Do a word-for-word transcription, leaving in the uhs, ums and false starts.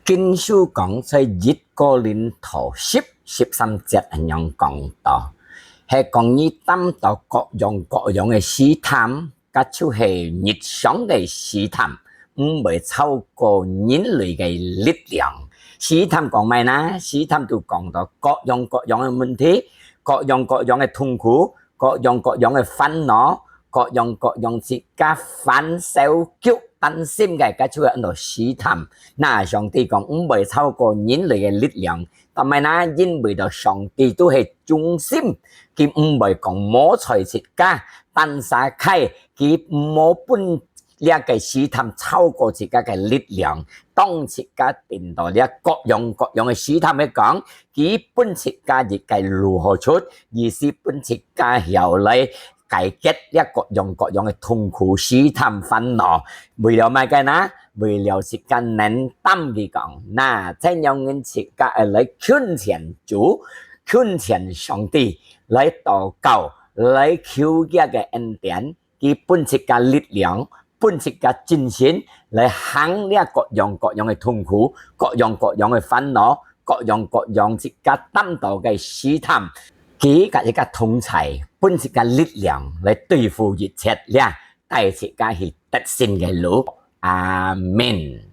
經書講在一哥林多十十三節恁樣講到，係講你擔到各樣各樣个試探，該就係日常个試探，毋會超過人類个力量。試探講麼个呢？試探就講到各樣各樣个問題，各樣各樣个痛苦，各樣各樣个煩惱，各樣各樣自家煩、愁、憂、擔心个，該就係安到試探。那上帝講毋會超過人類个力量，但係呢，因為到上帝都係忠心，佢毋會講無睬自家，單儕開，佢無分這个試探超過自家个力量。當自家頂到這各樣各樣个試探个講，佢分自家一个路好出，意思分自家曉來解決這各樣各樣个痛苦、試探、煩惱。為了麼个呢？為了自家能擔佢講，那，恁樣人自家愛來近前主，近前上帝，來禱告，來求佢个恩典，佢分自家力量，分自家精神，來行這各樣各樣个痛苦，各樣各樣个煩惱，各樣各樣自家擔到个試探。佢佮自家同在，分自家力量來對付一切這帶自家去得勝个路。阿們。